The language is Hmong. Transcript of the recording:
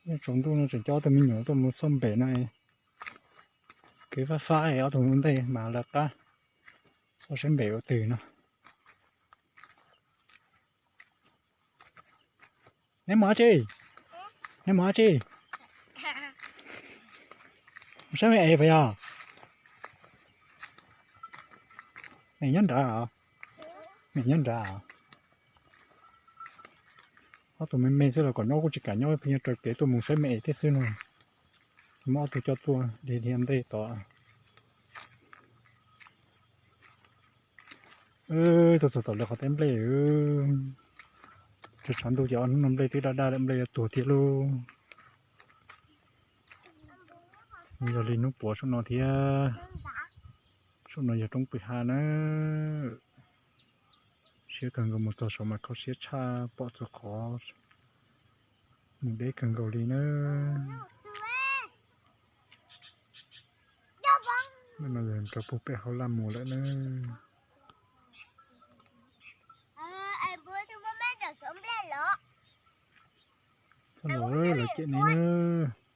Tsaus ntuj no tseem coj ob tug me nyuam tuaj mus txog npem no, kev fab fab es ob tug ua ntej mas lawv qab txog sab npem ua twg no. Neb mus dab tsi? Neb mus dab tsi? Mus saib me es puas yog? Me nyob nrad os. Me nyob nrad os. Ob tug me me xwb los kom nyob kuj tsis kam nyob, pheej yuav raws kev tuaj mus saib me es thiab xwb no. Muab ob tug coj tuaj dhia dhia ntej tod. Tuaj txog tom lawv qhov teb nplej. Tsaus ntuj ces ob hnub no nplej twb daj daj lawm, nplej yuav tuag thiab lauj. Yog li hnub puav saum no thiab. Saum no yog roob pw ha na. Siab kawg nkaus, mus txog saud mas kho siab tshaj, pom txhua qhov, mus deb kawg nkaus li na. No yog rau puag pem hauv laj mus lawm na. Txhob los lawv cem neb na.